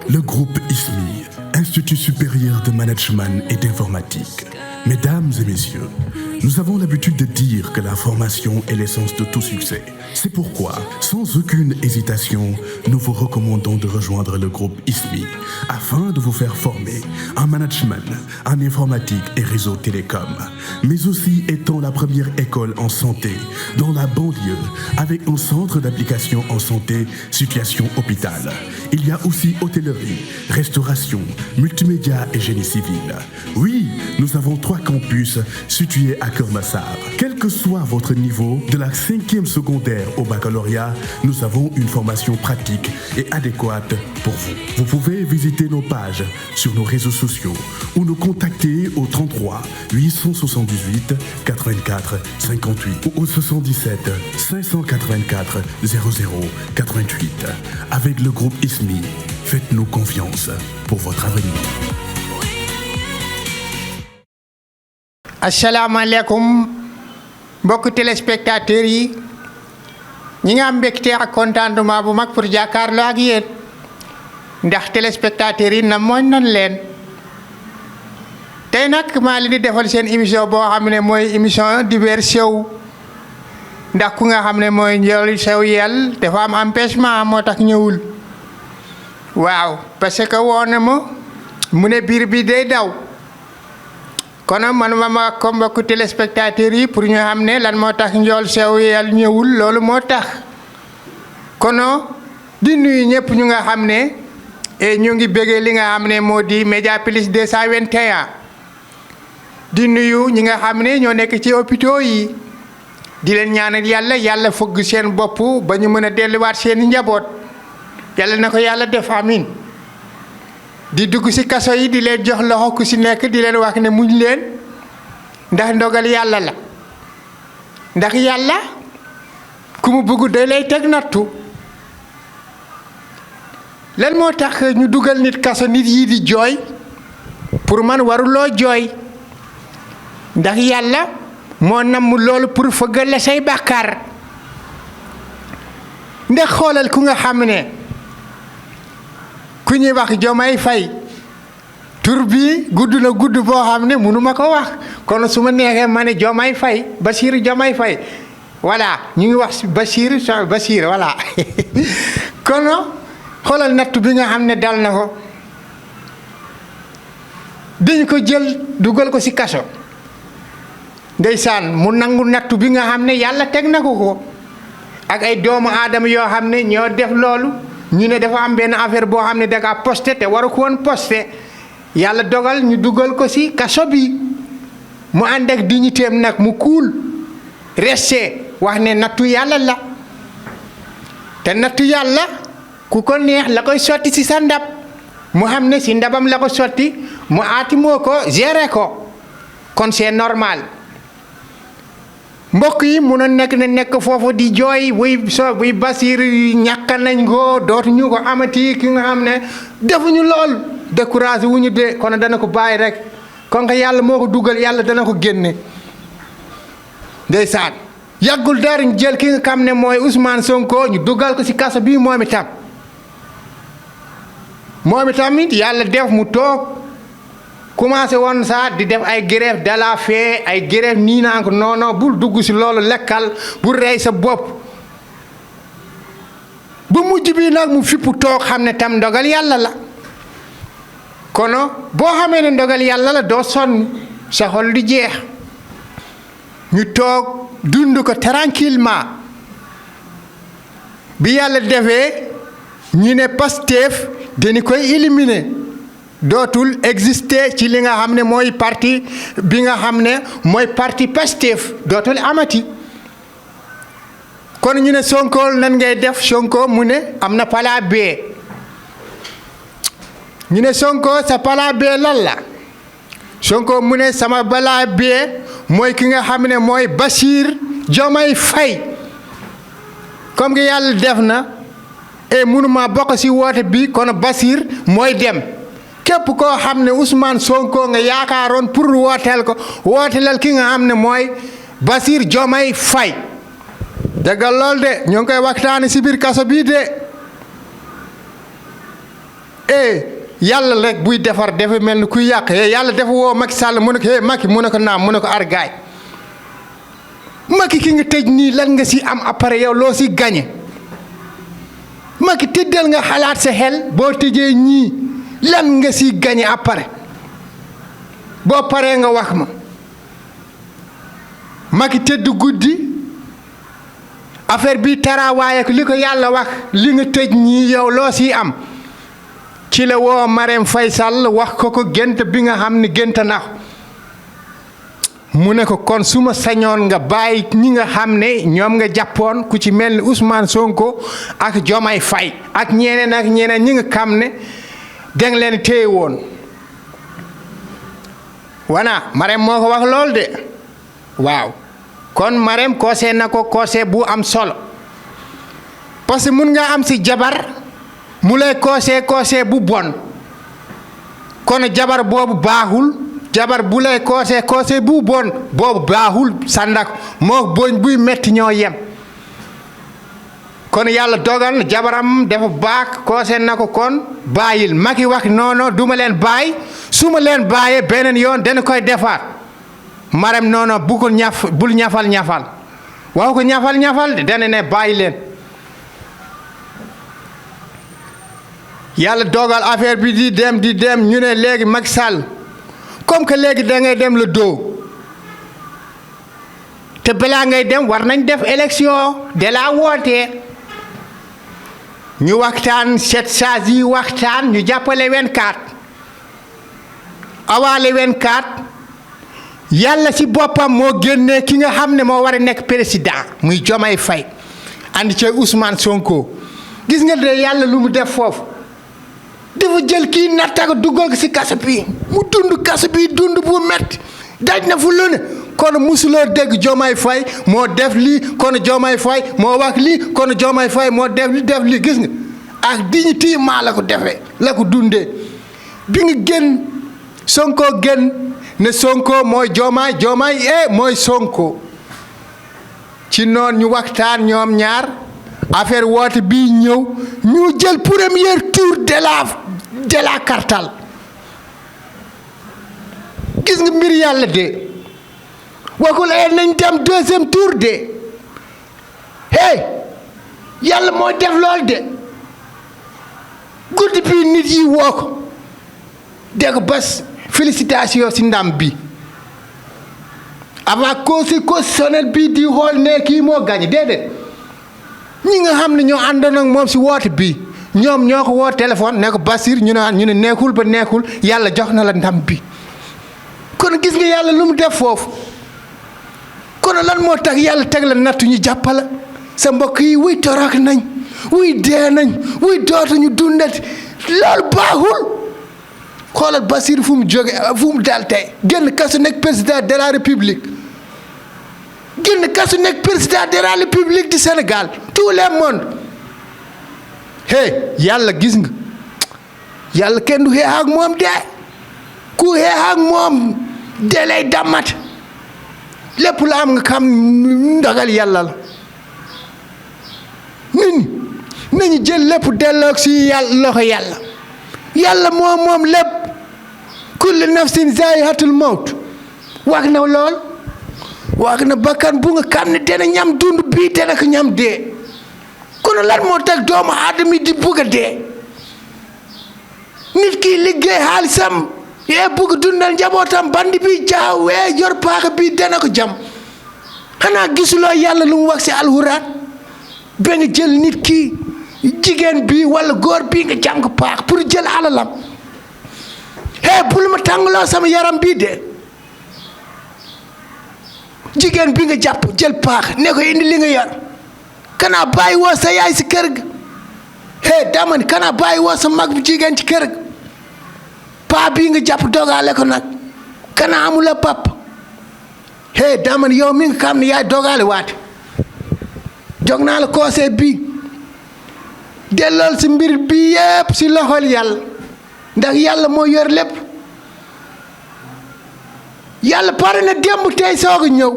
Le groupe ISMI, Institut supérieur de management et d'informatique. Mesdames et messieurs, nous avons l'habitude de dire que la formation est l'essence de tout succès. C'est pourquoi, sans aucune hésitation, nous vous recommandons de rejoindre le groupe ISMI afin de vous faire former en management, en informatique et réseau télécom, mais aussi étant la première école en santé dans la banlieue avec un centre d'application en santé, situation hôpital. Il y a aussi hôtellerie, restauration, multimédia et génie civil. Oui, nous avons 3 campus situés à Keur Massar. Quel que soit votre niveau, de la 5e secondaire au baccalauréat, nous avons une formation pratique et adéquate pour vous. Vous pouvez visiter nos pages sur nos réseaux sociaux ou nous contacter au 33 878 84 58 ou au 77 584 00 88. Avec le groupe ISMI, faites-nous confiance pour votre avenir. asalaamaaleykum mbokki téléspectateurs yi ñi nga am mbégte ak contentement bu mag pour jàkkaarloo ak yéen ndax téléspectateurs yi na mooñ nan leen tey nag maa leen di defal seen émission boo xam ne mooy émission Dibéer Show ndax ku nga xam ne mooy Ndiol Sow Yel dafa am empêchement moo tax ñëwul waaw parce que woo na ma mu ne biir bi day daw kono man ma ko mbokku téléspectateurs yi pour ñu xam ne lan moo tax Ndiol Sow Yel ñëwul loolu moo tax kono di nuyu ñëpp ñu nga xam ne ñu ngi bëggee li nga xam ne moo di Média Plus 221 di nuyu ñi nga xam ne ñoo nekk ci hôpitaux yi di leen ñaanal yàlla fëgg seen bopp ba ñu mën a delluwaat seen njaboot yàlla na ko yàlla def amin di dugg ci kaso yi di leen jox loxo ku ci nekk di leen wax ne muñ leen ndax ndogal yàlla la ndax yàlla ku mu bëgg day lay teg nattu lan moo tax ñu dugal nit kaso nit yi di jooy pour man waruloo jooy ndax yàlla moo namm loolu pour fëggal la say bàkkaar ndax xoolal ku nga xam ne ku ñuy wax Diomaye Faye tur bi gudd na gudd boo xam ne mënu ma ko wax kon su ma neexee ma ne Diomaye Faye Bassirou Diomaye Faye voilà ñu ngi wax Bassirou voilà kon xoolal nattu bi nga xam ne dal na ko dañ ko jël dugal ko ci kaso ndeysaan mu nangu nattu bi nga xam ne yàlla teg na ko ak ay doomu aadama yoo xam ne ñoo def loolu ñu ne dafa am benn affaire boo xam ne da ngaa posté te waru ko woon posté yàlla dogal ñu dugal ko ci kaso bi mu ànd ak dignitéem nag mu kuul resté wax ne nattu yàlla la te nattu yàlla ku ko neex la koy sotti ci sa ndab mu xam ne ci ndabam la ko sotti mu aatimoo ko géré ko kon c'est normal mbokk yi mun a nekk foofu di jooy buy Bassirou ñàkk nañ ko dootuñu ko amati ki nga xam ne defuñu lool découragé wuñu de kon dana ko bàyyi rek kon yàlla moo ko dugal yàlla dana ko génne ndeysaan yàggul dara ñu jël ki nga xam ne mooy Ousmane Sonko ñu dugal ko ci kaso bii moom itamit yàlla def mu toog commencé woon saa di def ay grève de la faim ay grève nii naa ko non bul dugg ci loolu lekkal bu rey sa bopp bu mujj bi nag mu fippu toog xam ne tam ndogal yàlla la kono boo xamee ne ndogal yàlla la doo sonn sa xol di jeex ñu toog dund ko tranquillement bi yàlla defee ñu ne Pastef dañu koy éliminer dootul exister ci li nga xam ne mooy parti bi nga xam ne mooy parti Pastef dootul amati kon ñu ne Sonko nan ngay def Sonko mu ne am na pala B ñu ne Sonko sa pala B lan la Sonko mu ne sama pala B mooy ki nga xam ne mooy Bassirou Diomaye Faye comme que yàlla def na et mënuma bokk ci woote bi kon Bassirou mooy dem képp koo xam ne Ousmane Sonko nga yaakaaroon pour wooteel ko wooteelal ki nga xam ne mooy Bassirou Diomaye Faye dëggal lool de ñoo ngi koy waxtaane ci biir kaso bii de yàlla rek buy defar dafa mel ni kuy yàq yàlla dafa woo Macky Sall mu ne ko Macky mu ne ko naam mu ne ko argaay Macky ki nga tëj nii lan nga si am après yow loo si gañe Macky tëddal nga xalaat sa xel boo tëjee ñii lan nga si gañe après boo paree nga wax ma Macky tëdd guddi affaire bi tarawaaye ak li ko yàlla wax li nga tëj ñii yow loo si am ci la woo Marème Faye Sall wax ko gént bi nga xam ne gént na mu ne ko kon su ma sañoon nga bàyyi ñi nga xam ne ñoom nga jàppoon ku ci mel ni Ousmane Sonko ak Diomaye Faye ak ñeneen ñi nga xam ne dang leen téye woon wana Marème moo ko wax lool de waaw kon Marème koosee na ko koosee bu am solo parce que mun nga am si jabar mu lay koosee bu bon kon jabar boobu baaxul jabar bu lay koosee bu bon boobu baaxul sandak moo boñ buy metti ñoo yem kon yàlla dogal na jabaram dafa baax koosee na ko kon bàyyil Macky wax non duma leen bàyyi su ma leen bàyyee beneen yoon dana koy defaat Marème non bu ko bul ñafal waxu ko ñafal de dana ne bàyyi leen yàlla dogal affaire bi di dem ñu ne léegi Macky Sall comme que léegi da ngay dem le doo te balaa ngay dem war nañ def élection de la wootee ñu waxtaan 7 sages yi waxtaan ñu jàppale 24 awaale 24 yàlla ci boppam moo génnee ki nga xam ne moo war a nekk président muy Diomaye Faye andi ci Ousmane Sonko gis nga de yàlla lu mu def foofu dafa jël kii nattaga duggal ko si kaso bi mu dund kaso bi dund bu metti daj na fu lu ne kon musuloo dégg Diomaye Faye moo def lii kon Diomaye Faye moo wax lii kon Diomaye Faye moo def lii gis nga ak dignité maa la ko defee la ko dundee bi nga génn Sonko génn ne Sonko mooy Diomaye mooy Sonko ci noonu ñu waxtaan ñoom ñaar affaire woote bii ñëw ñu jël premier tour de la kartal gis nga mbir yàlla de waxul nañ dem deuxième tour de yàlla mooy def lool de guddi bi nit yi woo ko dégg bas félicitation si ndam bi avant conseil constitutionnel bi di xool ne kii moo gagné déedéet ñi nga xam ne ñoo àndoon ak moom si woote bi ñoom ñoo ko woo téléphone ne ko Basir ñu ne nekkul ba nekkul yàlla jox na la ndam bi kon gis nga yàlla lu mu def foofu kon lan moo tax yàlla teg la nattu ñu jàppala sa mbokk yi wuy torox nañ wuy dee nañ wuy dootuñu dundati loolu baaxul xoolal Basir fu mu jóge fu mu dal tey génn kasu nekk président de la république génn kasu nekk président de la république du Sénégal tout le monde yàlla gis nga yàlla kenn du xeex ak moom de ku xeex ak moom de lay damat lépp la am nga xam ndagal yàlla la nit ñi nañu jël lépp delloog si loxo yàlla moom lépp kullu nafsin zaa'iqatul mawt wax na lool wax na bakkan bu nga xam ne dana ñam dund bii dana ko ñam dee kon lan moo tax doomu aadama yi di bugg a dee nit ki liggéey xaalisam bugg dundal njabootam bandi bi jaaw yor paaka bi dana ko jam xanaa gisuloo yàlla lu mu wax si alxuraan ba nga jël nit ki jigéen bi wala góor bii nga jam ko paak pour jël alalam bul ma tàngaloo sama yaram bii de jigéen bi nga jàpp jël paak ne ko indi li nga yor kanaa bàyyi woo sa yaay si kër ga dama ni kanaa bàyyi woo sa mag bu jigéen ci kër ga paa bii nga jàpp dogaale ko nag kanaa amula pap dama ni yow mi nga xam ne yaay dogaale waate jog naa la conseil bii dellool si mbir bi yépp si loxol yàlla ndax yàlla moo yor lépp yàlla pare na démb tey soog a ñëw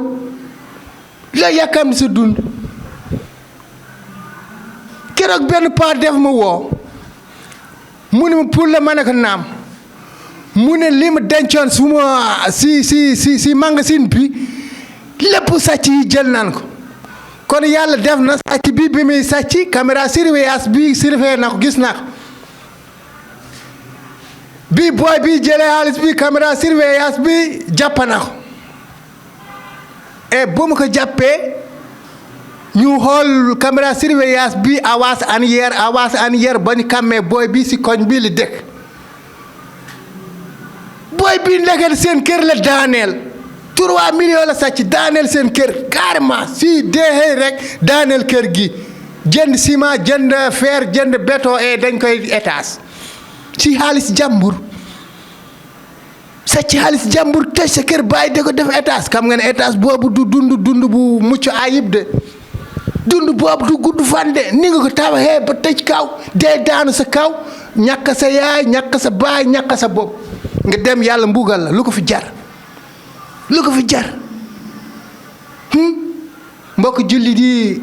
la yàkkam sa dund keroog benn paa def ma woo mu ne ma pour la ma ne ko naam mu ne li ma dencoon si magasin bi lépp sàcc yi jël naan ko kon yàlla def na sàcc bi muy sàcc caméra surveillance bi surveillé na ko gis naa ko bi booy bi jëlee xaalis bi caméra surveillance bi jàpp na ko et bu ma ko jàppee ñu xool caméra surveillance bi avance arrière ba ñu kàmmee booy bi si koñ bi li dëkk booy bi ndeket seen kër la daaneel 3 millions la sàcc daaneel seen kër carrément si deexee rek daaneel kër gi jënd ciment jënd fer jënd béton et dañ koy étage ci xaalis jàmbur sàcc xaalis jàmbur tëj sa kër bàyyi da ko def étage xam nga ne étage boobu du dund bu mucc ayib de dund boobu du gudd fan de ni nga ko tabaxee ba tëj kaw dee daanu sa kaw ñàkk sa yaay ñàkk sa baay ñàkk sa bopp nga dem yàlla mbugal la lu ko fi jar mbokk jullit yi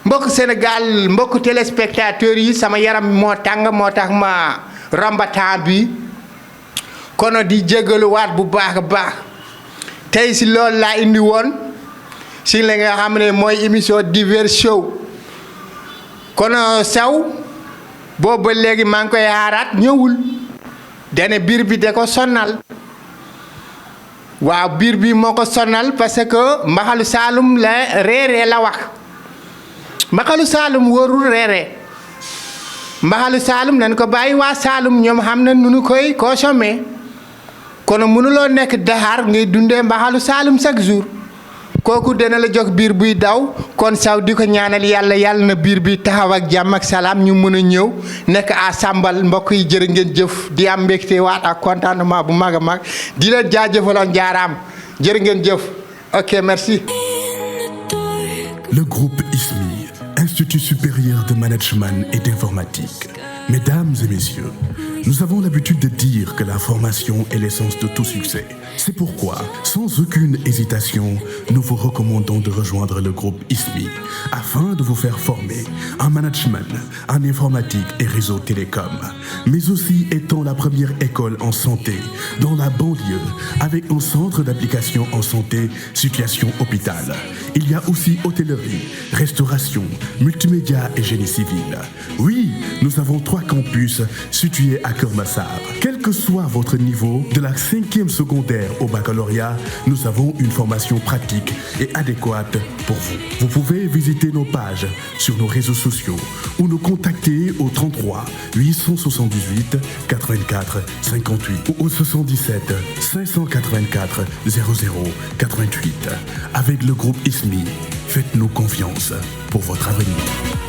mbokk Sénégal mbokk téléspectateurs yi sama yaram moo tàng moo tax ma rombataan bi kono di jégaluwaat bu baax a baax tey si loolu laa indi woon si la nga xam ne mooy émission Divers Show kono saw boobu ba léegi maa ngi koy xaaraat ñëwul dane biir bi da ko sonal waaw biir bi moo ko sonal parce que mbaxalu Saalum la reeree la wax mbaxalu Saalum wóorul reeree mbaxalu Saalum nañ ko bàyyi waa Saalum ñoom xam na nu ñu koy consommer kon mënuloo nekk Dakar ngay dundee mbaxalu Saalum chaque jour kooku dana la jox biir buy daw kon saw di ko ñaanal yàlla na biir bi taxaw ak jàmm ak salaam ñu mën a ñëw nekk à sambal mbokk yi jërë ngeen jëf di am mbégte waat ak contentement bu mag a mag di leen jaajëfaloon jaaraam jërë ngeen jëf ok merci. Le groupe ISMI, Institut supérieur de management et d'informatique. Mesdames et messieurs, nous avons l'habitude de dire que la formation est l'essence de tout succès. C'est pourquoi, sans aucune hésitation, nous vous recommandons de rejoindre le groupe ISMI afin de vous faire former en management, en informatique et réseau télécom, mais aussi étant la première école en santé dans la banlieue avec un centre d'application en santé, situation hôpital. Il y a aussi hôtellerie, restauration, multimédia et génie civil. Oui, nous avons 3 campus situés à Keur Massar. Quel que soit votre niveau, de la 5e secondaire au baccalauréat, nous avons une formation pratique et adéquate pour vous. Vous pouvez visiter nos pages sur nos réseaux sociaux ou nous contacter au 33 878 84 58 ou au 77 584 00 88. Avec le groupe ISMI, faites-nous confiance pour votre avenir.